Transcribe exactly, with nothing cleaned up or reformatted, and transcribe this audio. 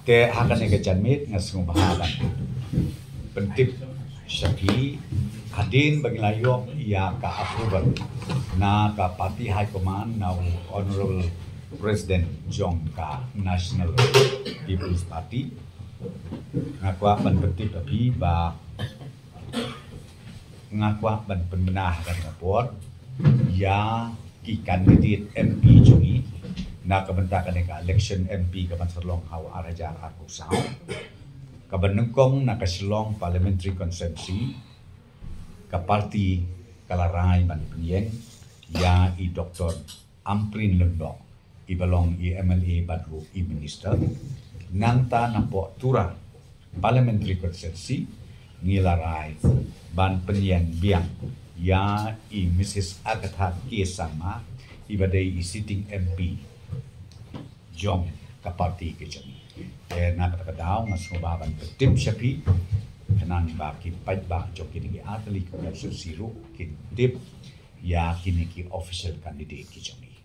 Te ha kane ka janmiet nga sngewbha ban pyntip sha phi, hadien ba ngi la ïoh ïa ka approval na ka party high command, na u Honorable President jong ka National People's Party, nga kwah ban pyntip ïa phi ba nga kwah ban pynbna ha kane ka por ïa ki candidate M P jong ngi na ka bynta kane ka election M P ka ban sa long ha u ar hajar arphew saw. Kaba nyngkong, na ka Shillong Parliamentary Constituency, ka party ka la rai ban pynïeng ïa i Doctor Ampareen Lyngdoh, iba long i M L A bad ruh i minister. Nangta napoh Tura Parliamentary Constituency, ngi la rai ban pynïeng biang ïa i Mrs Agatha K Sangma, iba dei i sitting M P jong ka party ka jong ngi. Te na kata ka daw nga sngewbha ban pyntip sha phi, khnang ba ki paidbah jong kine ki artylli ki constituency ruh kin tip ïa kine ki official candidate ki jong ngi.